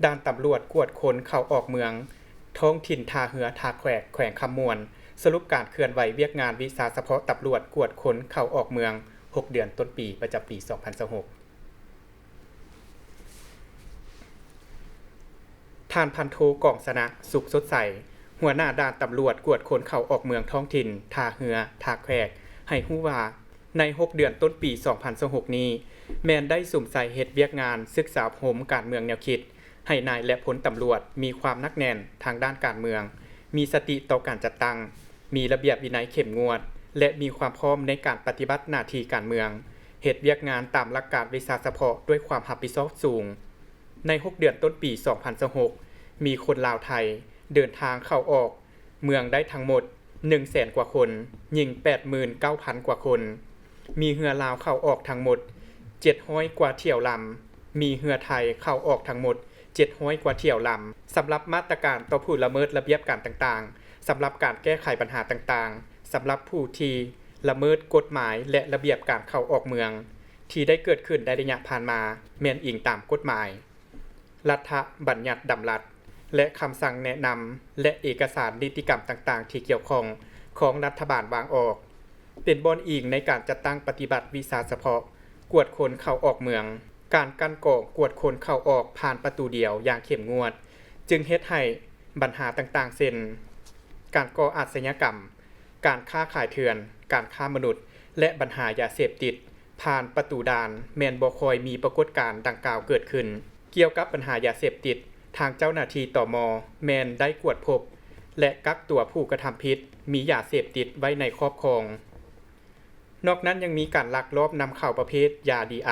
ດ່ານຕຳຫຼວດກວດຄົນເຂົ້າອອກເມືອງ ທ້ອງຖິ່ນທ່າເຮືອທ່າແຂກ ແຂວງຄຳມ່ວນ ສະຫຼຸບການເຄື່ອນໄຫວວຽກງານວິຊາສະເພາະຕຳຫຼວດກວດຄົນເຂົ້າອອກເມືອງ ຫົກເດືອນຕົ້ນປີ ປະຈຳປີສອງພັນຊາວຫົກ. ທ່ານພັນໂທ ກອງຊະນະ ສຸກສົດໃສ ຫົວໜ້າດ່ານຕຳຫຼວດກວດຄົນເຂົ້າອອກເມືອງທ້ອງຖິ່ນທ່າເຮືອທ່າແຂກ ໃຫ້ຮູ້ວ່າ ໃນຫົກເດືອນຕົ້ນປີສອງພັນຊາວຫົກນີ້ ແມ່ນໄດ້ສຸມໃສ່ເຮັດວຽກງານສຶກສາອົບຮົມການເມືອງແນວຄິດ ໃຫ້ນາຍ ແລະ ພົນຕຳຫຼວດມີຄວາມໜັກແໜ້ນທາງດ້ານການເມືອງ, ມີສະຕິຕໍ່ການຈັດຕັ້ງ, ມີລະບຽບວິໄນເຂັ້ມງວດ ແລະ ມີຄວາມພ້ອມໃນການປະຕິບັດໜ້າທີ່ການເມືອງ, ເຮັດວຽກງານຕາມຫຼັກການວິຊາສະເພາະດ້ວຍຄວາມຮັບຜິດຊອບສູງ. ໃນຫົກເດືອນຕົ້ນປີສອງພັນຊາວຫົກ ມີຄົນລາວໄທເດີນທາງເຂົ້າອອກເມືອງໄດ້ທັງໝົດໜຶ່ງແສນກວ່າຄົນ, ຍິງແປດໝື່ນເກົ້າພັນກວ່າຄົນ, ມີເຮືອລາວເຂົ້າອອກທັງໝົດເຈັດຮ້ອຍກວ່າຖ້ຽວລຳ, ມີເຮືອໄທເຂົ້າອອກທັງໝົດເຈັດຮ້ອຍກວ່າຖ້ຽວລຳ. ສຳລັບມາດຕະການຕໍ່ຜູ້ລະເມີດລະບຽບການຕ່າງໆ, ສຳລັບການແກ້ໄຂບັນຫາຕ່າງໆ, ສຳລັບຜູ້ທີ່ລະເມີດກົດໝາຍ ແລະ ລະບຽບການເຂົ້າອອກເມືອງ ທີ່ໄດ້ເກີດຂຶ້ນໃນໄລຍະຜ່ານມາ ແມ່ນອີງຕາມກົດໝາຍ, ລັດຖະບັນຍັດດຳລັດ ແລະ ຄຳສັ່ງແນະນຳ ແລະ ເອກະສານນິຕິກຳຕ່າງໆທີ່ກ່ຽວຂ້ອງຂອງລັດຖະບານວາງອອກ ເປັນບ່ອນອີງໃນການຈັດຕັ້ງປະຕິບັດວິຊາສະເພາະກວດຄົນເຂົ້າອອກເມືອງ. ການກັ່ນກອງກວດຄົນເຂົ້າອອກຜ່ານປະຕູດຽວຢ່າງເຂັ້ມງວດ ຈຶ່ງເຮັດໃຫ້ບັນຫາຕ່າງໆ ເຊັ່ນ ການກໍ່ອາຊະຍາກຳ, ການຄ້າຂາຍເຖື່ອນ, ການຄ້າມະນຸດ ແລະ ບັນຫາຢາເສບຕິດຜ່ານປະຕູດ່ານ ແມ່ນບໍ່ຄ່ອຍມີປາກົດການດັ່ງກ່າວເກີດຂຶ້ນ. ກ່ຽວກັບບັນຫາຢາເສບຕິດ, ທາງເຈົ້າໜ້າທີ່ ຕມ ແມ່ນໄດ້ກວດພົບ ແລະ ກັກຕົວຜູ້ກະທຳຜິດມີຢາເສບຕິດໄວ້ໃນຄອບຄອງ. ນອກນັ້ນຍັງມີການລັກລອບນຳເຂົ້າປະເພດຢາດີໄອ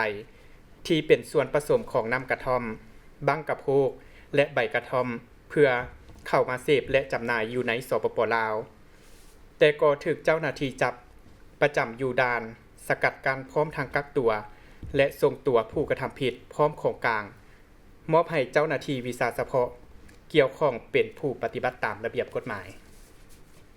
ທີ່ເປັນສ່ວນປະສົມຂອງນ້ຳກະທ່ອມ, ບັ້ງກະໂພກ ແລະ ໃບກະທ່ອມ ເພື່ອເຂົ້າມາເສບ ແລະ ຈຳໜ່າຍຢູ່ໃນ ສປປ ລາວ, ແຕ່ກໍຖືກເຈົ້າໜ້າທີ່ຈັບປະຈຳຢູ່ດ່ານ ສະກັດກັ້ນ ພ້ອມທັງກັກຕົວ ແລະ ສົ່ງຕົວຜູ້ກະທຳຜິດພ້ອມຂອງກາງ ມອບໃຫ້ເຈົ້າໜ້າທີ່ວິຊາສະເພາະກ່ຽວຂ້ອງເປັນຜູ້ປະຕິບັດຕາມລະບຽບກົດໝາຍ.